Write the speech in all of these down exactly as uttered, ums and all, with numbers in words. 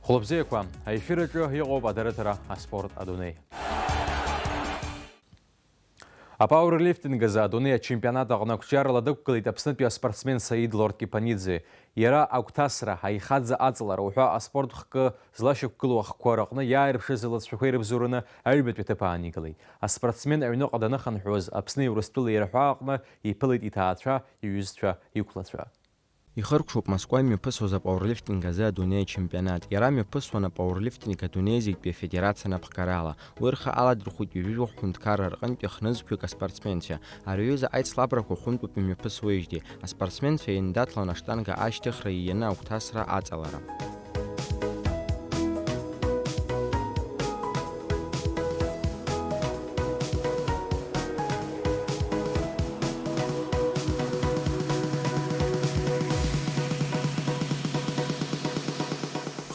Хәлыбзиақәа, аефир аҿы иҟоуп адарыҭара аспорт адунеи. Апауерлифтинг азы адунеи ачемпионат аҟны ақәҿиарала дықәгылеит Аԥснытәи аспортсмен Саид Лорд Кипаниӡе. Иара агәҭасра, аихаӡа аҵалара уҳәа аспорт хкы злашьақәгылоу ахқәа рыҟны иааирԥшыз алыҵшәақәа ирыбзоураны аҩбатәи аҭыԥ ааникылеит. Аспортсмен аҩныҟа даныхынҳәуаз Аԥсни Урыстәылеи ирҳәааҟны иԥылеит иҭаацәа, иҩызцәа, иқәлацәа. Ихыркәшоуп Москва имҩаԥысуаз апауерлифтинг азы адунеи ачемпионат. Иара мҩаԥысуан апауерлифтинг адунеи зегьтәи афедерациа напхгарала. Уи рхы аладырхәит ҩажәи жәохә ҳәынҭқарра рҟынтәи хнызқьҩык аспортсменцәа. Ари аҩыза аицлабрақәа хәынтәоуп имҩаԥысуеижьҭеи. Аспортсменцәа еиндаҭлон аштанга ашьҭыхра, иианы агәҭасра аҵалара.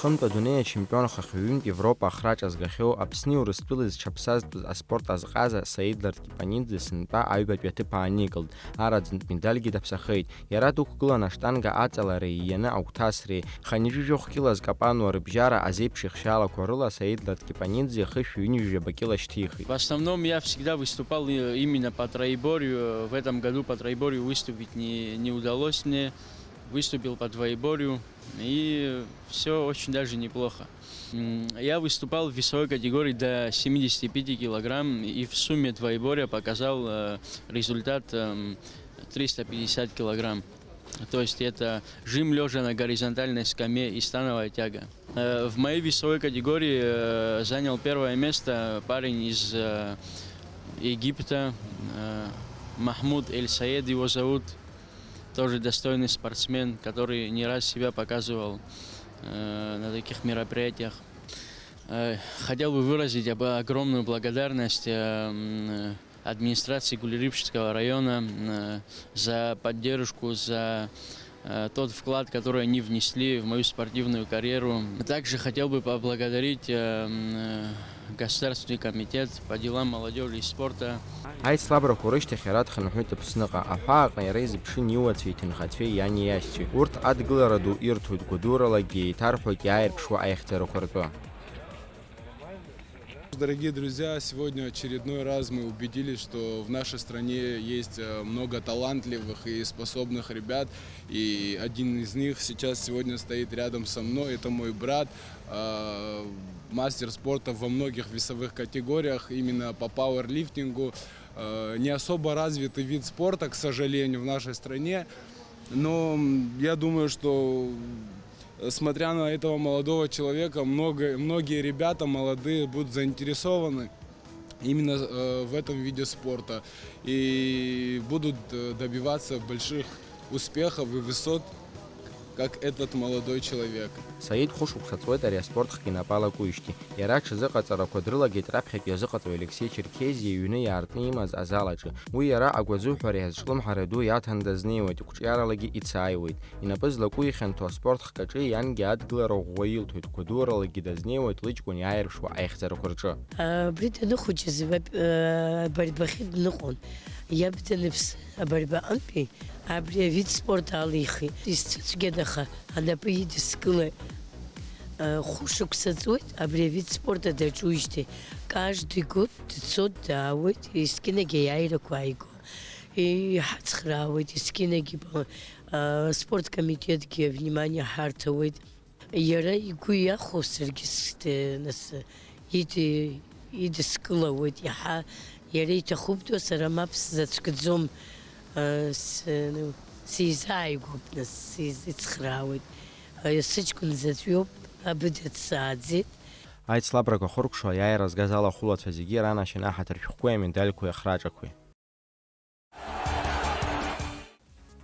Хынтә адунеи ачемпион, хыхь ҩынтә Европа ахраҿа згахьоу, Аԥсни Урыстәылеи зҽаԥсазтәыз аспорт азҟаза Саид Лорд Кипаниӡе сынтәа аҩбатәи аҭыԥ ааникылт, араӡынтә медальгьы даԥсахеит. Иара дықәгылан аштанга аҵалареи иианы агәҭасреи. Хынҩажәи жәохә кьыла зкапануа рыбжьара азеиԥш ихшьаалақәа рыла Саид Лорд Кипаниӡе хышә ҩынҩажәаба кьыла шьҭихит. В основном я всегда выступал, э, именно по троеборью. В этом году по троеборью выступить не, не удалось мне. Выступил по двоеборью. И всё очень даже неплохо. М, я выступал в весовой категории до семидесяти пяти килограмм и в сумме двоеборья показал, э, результат, эм, триста пятьдесят килограмм. То есть это жим лёжа на горизонтальной скамье и становая тяга. Э, в моей весовой категории, э, занял первое место парень из, э, Египта, э, Махмуд Эль Саед его зовут. Тоже достойный спортсмен, который не раз себя показывал, э, на таких мероприятиях. Э, хотел бы выразить об-, огромную благодарность, э, м, администрации Гулерипшского района, э, за поддержку, за, э, тот вклад, который они внесли в мою спортивную карьеру. Также хотел бы поблагодарить, э, м, э, Государственный комитет по делам молодёжи и спорта. Аицлабрақәа рышьҭахь иара дхынҳәит Аԥсныҟа. Аҳәааҟны иара изыԥшын иуацәеи иҭынхацәеи, иани иашьцәеи. Урҭ адгылара ду ирҭоит, гәадуралагьы еиҭарҳәоит иааирԥшуа аихьӡарақәа ртәы. Дорогие друзья, сегодня очередной раз мы убедились, что в нашей стране есть, э, много талантливых и способных ребят. И один из них сейчас сегодня стоит рядом со мной. Это мой брат, э, мастер спорта во многих весовых категориях, именно по пауэрлифтингу. Э, не особо развитый вид спорта, к сожалению, в нашей стране. Но, м, я думаю, что, э, смотря на этого молодого человека, много, многие ребята молодые будут заинтересованы именно, э, в этом виде спорта и будут, э, добиваться больших успехов и высот, как этот молодой человек. Саид хәышықәса ҵуеит ари аспорт хк инапы алакуижьҭеи. Иара аҽазыҟаҵарақәа дрылагеит раԥхьатәи азыҟаҵаҩ Алексеи Черкезиа иҩны иаартны имаз азал аҿы. Уи иара агәазыҳәареи азҿлымҳареи ду иаҭан дазнеиуеит, қәҿиаралагьы ицааиуеит. Инапы злаку ихьанҭоу аспорт хкаҿы иангьы адгылара ӷәӷәа илҭоит, гәадуралагьы дазнеиуеит лыҷкәын иааирԥшуа аихьӡарақәа рҿы. Абри даныхәыҷыз аб-, э, абарьбахьы дныҟәон. Иаб даныԥс абарьба аҟынтәи абри авид спорта алихит. Изцәыцәгьадаха анапы идыскылеит. Э, хәышықәса ҵуеит абри авид спорта даҿуижьҭеи. Каждый год дцоит, даауеит, есқьынагьы аиааирақәа ааиго. Иҳацхраауеит, есқьынагьы, э, спорт комитетгьы внимание ҳарҭауеит. Иара игәы иахәо саргьы сҭ-, нас, иди-, идыскылауеит иаҳа. Иара иҭахуп, сара мап сзацәкӡом, а, с-, сизааигәоуп, нас, сиз-, ицхраауеит. А, сыҷкәын заҵәҩоуп, абыда дсааӡеит. Аицлабрақәа хыркәшо аиааира згаз алахәылацәа зегьы ранашьан аҳаҭыр шәҟәқәеи амедальқәеи ахраҿақәеи.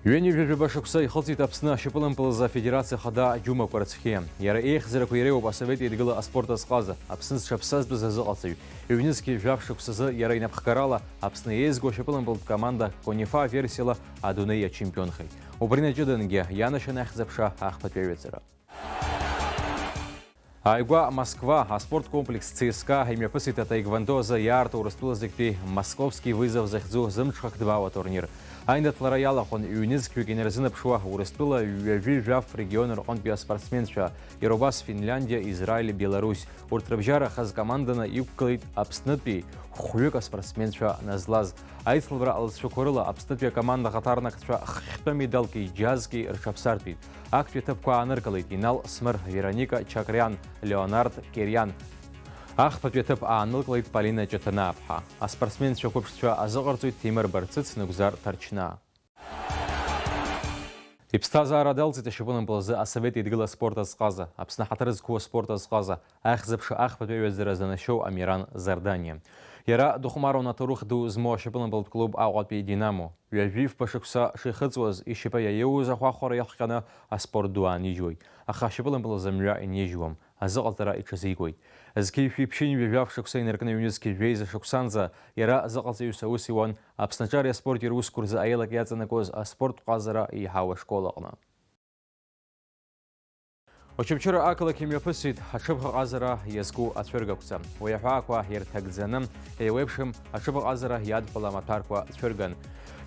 Ҩынҩажәаба шықәса ихылҵит Аԥсны ашьапылампылазы афедерациа хада Џьума Кәарцхиа. Иара еихьӡарақәа иреиуоуп Асовет Еидгыла аспорт азҟаза, Аԥсны зҽаԥсазтәыз азыҟаҵаҩ. Ҩнызқь жәаф шықәсазы иара инапхгарала Аԥсны еизго ашьапылампылтә команда Конифа аверсиала адунеи иачемпионхеит. Убри наҷыдангьы ианашьан ахьӡ-аԥша ахԥатәи аҩаӡара. Ааигәа Москва аспорт комплекс Ц С К А имҩаԥысит атаеквондо азы иаарту Урыстәылазегьтәи Московский вызов захьӡу зымҽхак дбау атурнир. Аиндаҭлара иалахәын ҩнызқьҩык инарзынаԥшуа Урыстәыла ҩажәи жәаф регион рҟынтәи аспортсменцәа, иара убас Финляндиа, Израиль, Беларусь. Урҭ рыбжьара хаз команданы иқәгылеит Аԥснытәи хәҩык аспортсменцәа назлаз. Аицлабра алҵшәақәа рыла Аԥснытәи акоманда ахаҭарнакцәа хыхьтәы медалки џьазки рҽаԥсартәит. Актәи аҭыԥқәа ааныркылеит Инал Смыр, Вероника Чакриан, Леонард Кериан. Ахԥатәи аҭыԥ аанылкылеит Полина Ҷаҭанааԥҳа. Аспортсменцәа қәыԥшцәа азыҟарҵоит Ҭемыр Барцыц, Нугзар Ҭарчнаа. Иԥсҭазаара далҵит ашьапылампыл азы Асовет Еидгыла аспорт азҟаза, Аԥсны ҳаҭыр зқәу аспорт азҟаза, ахьӡ-аԥша ахԥатәи аҩаӡара занашьоу Амиран Зардани. Иара дыхәмаруан аҭоурых ду змоу ашьапылампылтә клуб Аҟәатәи Динамо. Ҩажәи фба шықәса шихыҵуаз, ишьапы иаиуз ахәахәара иахҟьаны аспорт ду аанижьуеит, аха ашьапылампыл азы мҩа инижьуам. Азыҟаҵара иҽазикуеит. Зқьи жәшәи ԥшьынҩажәи жәаф шықәса инаркны ҩнызқьи жәеиза шықәсанӡа иара азыҟаҵаҩыс аус иуан Аԥсны аҿари аспорти русқәа рзы аилак иаҵанакуаз аспорттә ҟазара еиҳау ашкол аҟны. Очамчыра ақалақь имҩаԥысит аҽыбӷа ҟазара иазку ацәыргақәҵа. Уи аҳәаақәа ирҭагӡаны еиуеиԥшым аҽыбӷа ҟазара иадҳәалам аҭәарқәа цәырган.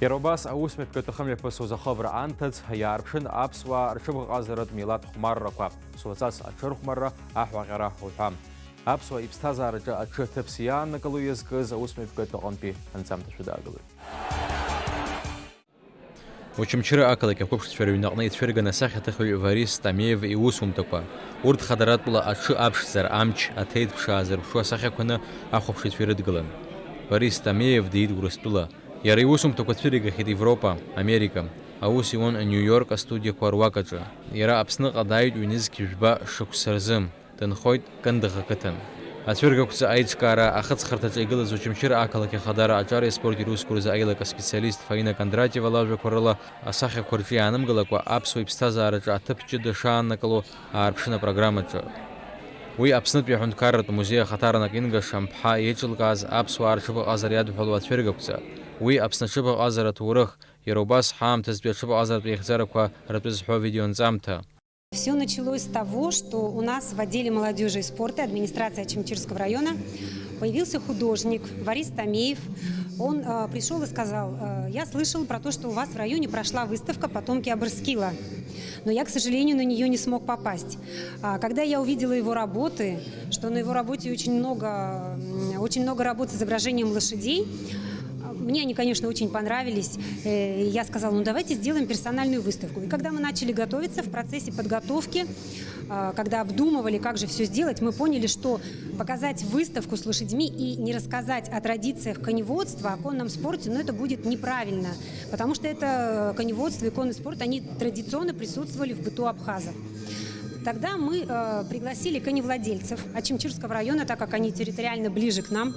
Иара убас аусмҩаԥгатә ахы мҩаԥысуаз ахыбра анҭыҵ иаарԥшын аԥсуаа рҽыбӷаҟазаратә милаҭ хәмаррақәа, суаҵас аҽырхәмарра, аҳәаҟьара уҳәа. Аԥсуа иԥсҭазаараҿы аҽы ҭыԥс иааннакыло иазкыз аусмҩаԥгатә аҟынтәи анҵамҭа шәыдаагалоит. Очамчыра ақалақь ақәыԥшцәа рыҩнаҟны ицәырган асахьаҭыхҩы Варис Тамеев иусумҭақәа. Урҭ хадаратәла аҽы аԥшӡара, амч, аҭеит ԥшаа зырԥшу асахьақәаны ахәаԥшыҩцәа ирыдгылан. Варис Тамеев диит Урыстәыла. Иара иусумҭақәа цәыригахьеит Европа, Америка. Аус иуан Нью-Йорк астудиақәа руакаҿы. Иара Аԥсныҟа дааит ҩнызқь жәба шықәса рзы. Дынхоит Кындыӷ ақыҭан. Ацәыргақәҵа аиҿкаара ахыҵхырҭаҿы игылаз Очамчыра ақалақь ахадара аҿари аспорти русқәа рзы аилак аспециалист Фаина Кондратиева лажәақәа рыла, асахьақәа рҿы иаанымгылакәа, аԥсуа иԥсҭазаараҿы аҭыԥ ҷыда шааннакыло аарԥшын апрограммаҿы. Уи Аԥснытәи аҳәынҭқарратә музеи ахаҭарнак Инга Шамԥҳа еиҿылкааз аԥсуаа рҽыбӷаҟазара иадҳәалоу ацәыргақәҵа. Уи Аԥсны аҽыбӷаҟазара аҭоурых, иара убас ҳаамҭазтәи аҽыбӷаҟазаратә еихьӡарақәа ртәы зҳәо авидеонаҵамҭа. Все началось с того, что у нас в отделе молодежи и спорта администрации Очамчирского района появился художник Варис Тамеев. Он э, пришел и сказал: «Э, я слышал про то, что у вас в районе прошла выставка «Потомки Абырскила». Но я, к сожалению, на нее не смог попасть». А когда я увидела его работы, что на его работе очень много, м, очень много работ с изображением лошадей, а, мне они, конечно, очень понравились. Э, я сказала: «Ну, давайте сделаем персональную выставку». И когда мы начали готовиться, в процессе подготовки, а, когда обдумывали, как же все сделать, мы поняли, что показать выставку с лошадьми и не рассказать о традициях коневодства, о конном спорте, ну, это будет неправильно, потому что это, э, коневодство и конный спорт, они традиционно присутствовали в быту абхазов. Тогда мы э, пригласили коневладельцев Очамчирского района, так как они территориально ближе к нам.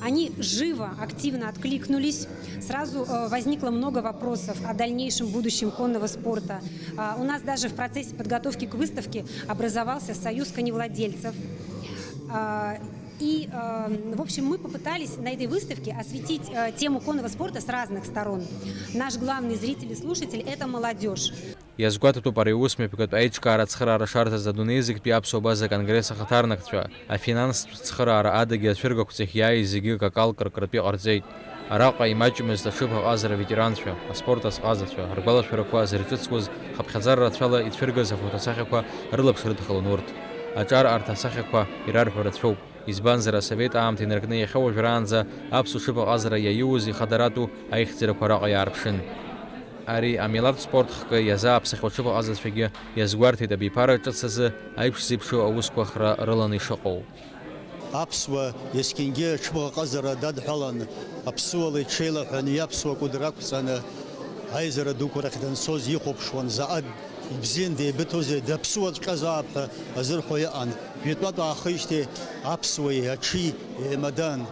Они живо, активно откликнулись. Сразу э, возникло много вопросов о дальнейшем будущем конного спорта. А, у нас даже в процессе подготовки к выставке образовался союз коневладельцев. А, и, э, в общем, мы попытались на этой выставке осветить э, тему конного спорта с разных сторон. Наш главный зритель и слушатель — это молодежь. Иазгәаҭатәуп ари аусмҩаԥгатә аиҿкаара ацхыраара шарҭаз адунеи зегьтәи аԥсуа база конгресс ахаҭарнакцәа, афинанстә цхыраара адагьы ацәыргақәҵахь иааиз зегьы какалк ркратәы иҟарҵеит. Араҟа имаҷмызт аҽыбӷаҟазара аветеранцәа, аспорт азҟазацәа, ргәалашәарақәа зырҿыцуаз, хыԥхьаӡара рацәала ицәыргаз афотосахьақәа рылаԥш рыдхалон урҭ. Аҿар арҭ асахьақәа ирарҳәо рацәоуп. Избанзар, асовет аамҭа инаркны иахьа уажәраанӡа аԥсуа ҽыбӷаҟазара иаиуз ихадаратәу аихьӡарақәа араҟа иаарԥшын. Ари амилаҭтә спорт хкы иазааԥсахьоу аҽыбӷаҟазацәагьы иазгәарҭеит абиԥара ҿыц азы аиԥш зеиԥшу аусқәа хра рыланы ишыҟоу. Аԥсуа есқьынгьы аҽыбӷаҟазара дадҳәалан, аԥсуала иҽеилаҳәаны иаԥсуа кәыдра ақәҵаны, аизара дуқәа рахь данцоз ихәаԥшуан, заҟа ибзиан деибыҭозеи, даԥсуаҵәҟьазаап ҳәа азырҳәо иҟан. Жәытәнатә аахижьҭеи аԥсуеи аҽи еимадан.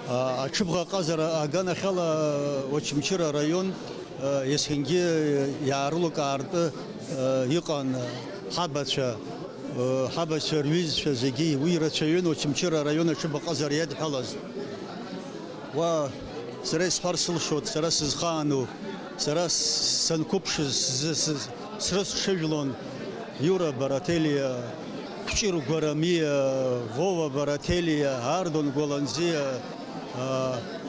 А, аҽыбӷаҟазара аганахьала Очамчыра араион, а, есқьынгьы иаарылукаартә, а, иҟан ҳабацәа, а, ҳабацәа рҩызцәа зегьы. Уи ирацәаҩын Очамчыра араион аҽыбӷаҟазара иадҳәалаз. Уа, сара исҳәар сылшоит, сара сызхаану, сара с-, санқәыԥшыз, сзы-, сыз-, срыцҽыжәлон Иура Барателиа, Кәҷыр Гәарамиа, Вова Барателиа, Ардон Гәаланӡиа,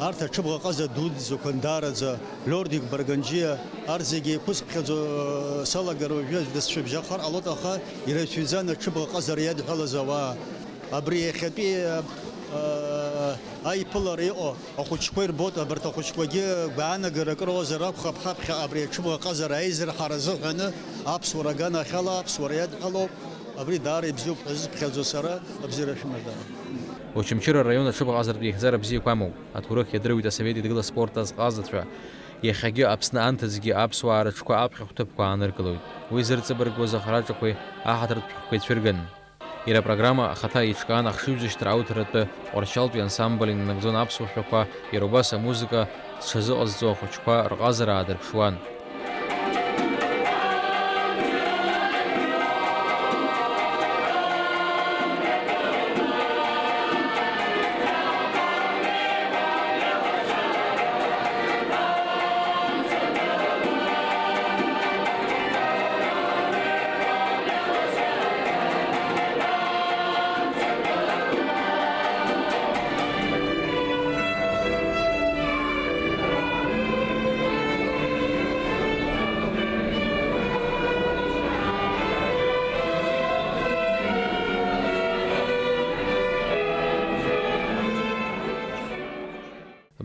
Арҭ аҽыбӷаҟаза дуӡӡақәан даараӡа, Лиордик Барганџьиа, арҭ зегьы еиқәысԥхьаӡо салагар уажәы дысцәыбжьахар ҟалоит, аха ирацәаҩӡан аҽыбӷаҟазара иадҳәалаз ауаа. Абри иахьатәи, а, аиԥылара иҟоу ахәыҷқәа ирбоит, абарҭ ахәыҷқәагьы гәаанагарак роуазар акәхап, ҳаԥхьа абри аҽыбӷаҟазара аизырҳара азыҳәаны аԥсуара аганахьала аԥсуара иадҳәалоуп. Абри даара ибзиоуп ҳәа зысԥхьаӡо сара, абзиара шәымаз даара. Очамчыра араион аҽыбӷаҟазаратә еихьӡара бзиақәа амоуп. Аҭоурых иадыруеит Асовет Еидгыла аспорт азҟазацәа. Иахьагьы Аԥсны анҭыҵгьы аԥсуаа рыҽқәа аԥхьахә ҭыԥқәа ааныркылоит. Уи зырҵабыргуаз ахраҿақәеи аҳаҭыртә шәҟәқәеи цәырган. Иара апрограмма ахаҭа еиҿкаан ахшыҩзышьҭра ауҭаратәы Тҟәарчалтәи ансамбль инанагӡон аԥсуа шәақәа, иара убас амузыка зҽазыҟазҵо ахәыҷқәа рҟазара аадырԥшуан.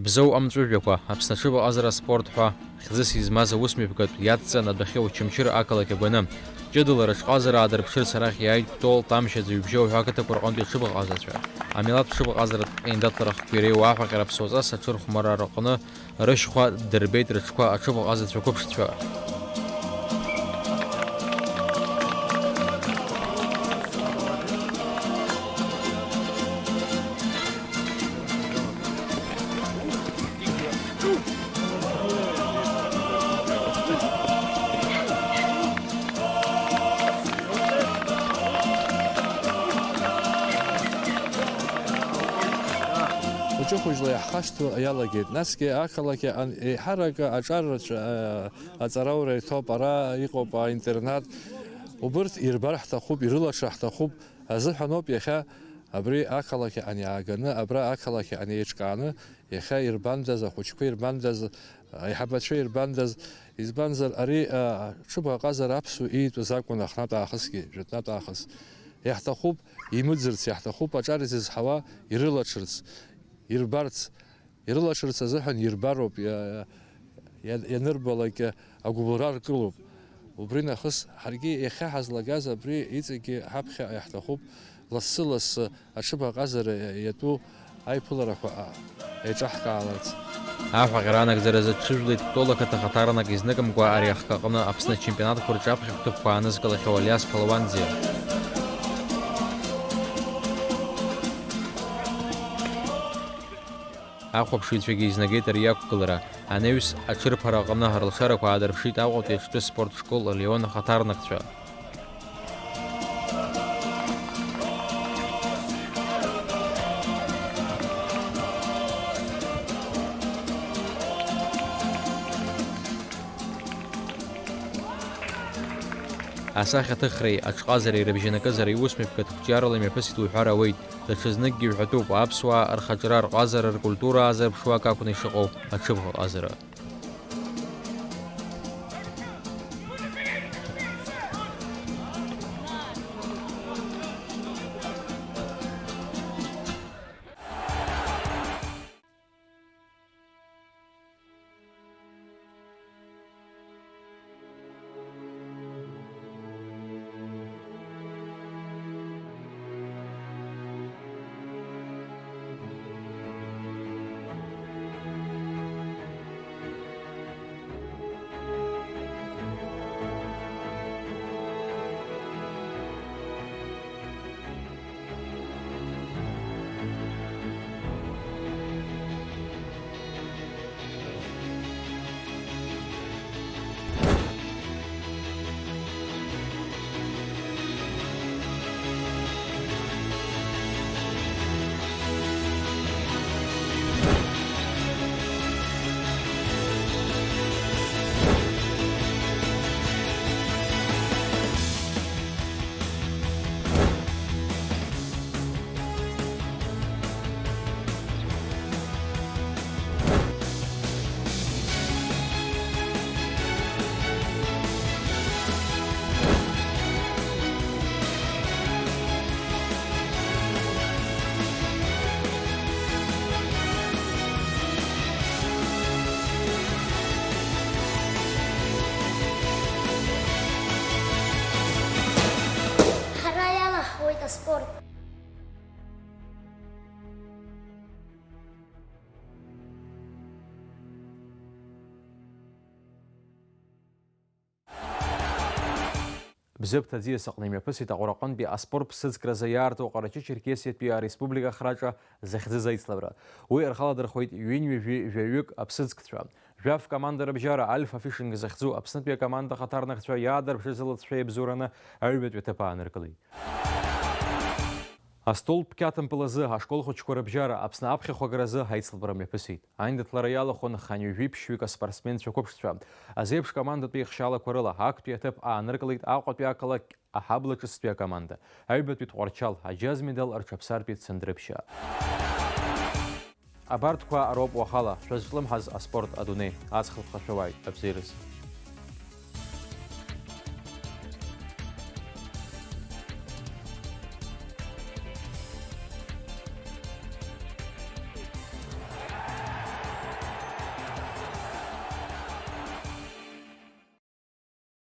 Бзоу амҵәыжәҩақәа, Аԥсны аҽыбӷаҟазара аспорт ҳәа хьӡыс измаз аусмҩаԥгатә иадҵан адәахьы Очамчыра ақалақь агәаны. Ҷыдала рыҽҟазара аадырԥшырц арахь иааит Кәтол, Ҭамшь, Аӡҩыбжьа уҳәа ақыҭақәа рҟынтәи аҽыбӷаҟазацәа. Амилаҭтә ҽыбӷаҟазаратә еиндаҭлара ахқәа иреиуоу аҳәаҟьара аԥсуаҵас аҽырхәмарра рҟны рышьхәа дырбеит рыҽқәа аҽыбӷаҟазацәа қәыԥшцәа. Хәыҷы-хәыҷла иаҳхашҭуа иалагеит. Насгьы ақалақь аҟны еиҳарак аҿар рацәа, аҵараура иҭоуп, ара иҟоуп аинтернат. Убырҭ ирбар ҳҭахуп, ирылаҽыр ҳҭахуп азыҳәаноуп иахьа абри ақалақь аҟны иааганы, абра ақалақь аҟны еиҿкааны, иахьа ирбандаз, ахәыҷқәа ирбандаз, аиҳабацәа ирбандаз, избанзар, ари, а, ҽыбӷаҟазара аԥсуа иитәыз акәын ахнатә аахысгьы, жәытәнатә аахыс. Иаҳҭахуп имыӡырц, иаҳҭахуп аҿар изызҳауа ирылаҽырц, ирбарц. Ирылаҽырц азыҳәан ирбароуп, иа-, иа-, ианырбалак агәыбылра ркылоуп. Убри нахыс ҳаргьы иахьа ҳазлагаз абри иҵегьы ҳаԥхьаҟа иаҳҭахуп, лассы-лассы аҽыбӷаҟазара иатәу аиԥыларақәа, а, еиҿаҳкааларц. Аҳәаҟьара анагӡаразы дҽыжәлеит Кәтол ақыҭа ахаҭарнак изныкымкәа ари ахкы аҟны Аԥсны ачемпионатқәа рҿы аԥхьахә ҭыԥқәа аанызкылахьоу Алиас Ԥалуанӡиа. Ахәаԥшыҩцәагьы изнагеит ари иақәгылара. Анаҩс аҽырԥара аҟны рылшарақәа аадырԥшит Аҟәатәи аҽтәы спорт школ Леон ахаҭарнакцәа. Асахьаҭыхреи аҽҟазареи рыбжьанакызареи усмҩаԥгатә қәҿиарала имҩаԥысит уҳәар ауеит. Даҽазныкгьы иҳәатәуп, аԥсуаа рхаҿра, рҟазара, ркультура аазырԥшуа акакәны ишыҟоу аҽыбӷаҟазара. Ҳуеит аспорт. Бзыԥҭа аӡиас аҟны имҩаԥысит Аҟәараҟынтәи аспорт ԥсыӡкразы иаарту Ҟарачы-Черкесиатәи ареспублика ахраҿа захьӡыз аицлабра. Уи рхаладырхәит ҩынҩажәи жәаҩык аԥсыӡкцәа. Жәаф команда рыбжьара Альфа Фишинг захьӡу Аԥснытәи акоманда ахаҭарнакцәа иаадырԥшыз алыҵшәа еибзоураны аҩбатәи аҭыԥ ааныркылеит. Астол пкьаҭымпыл азы ашкол хәыҷқәа рыбжьара Аԥсны аԥхьахә агаразы аицлабра мҩаԥысит. Аиндаҭлара иалахәын хынҩажәи ԥшьҩык аспортсменцәа қәыԥшцәа. Азеиԥш командатәи еихшьаалақәа рыла актәи аҭыԥ ааныркылеит Аҟәатәи ақалақь Аҳабла ҿыцтәи акоманда. Аҩбатәи Тҟәарчал аџьаз медал рҽаԥсартәит Цандрыԥшьа. Абарҭқәа роуп уахала шәазҿлымҳаз аспорт адунеи. Аҵх лыԥхашәауааит, абзиараз.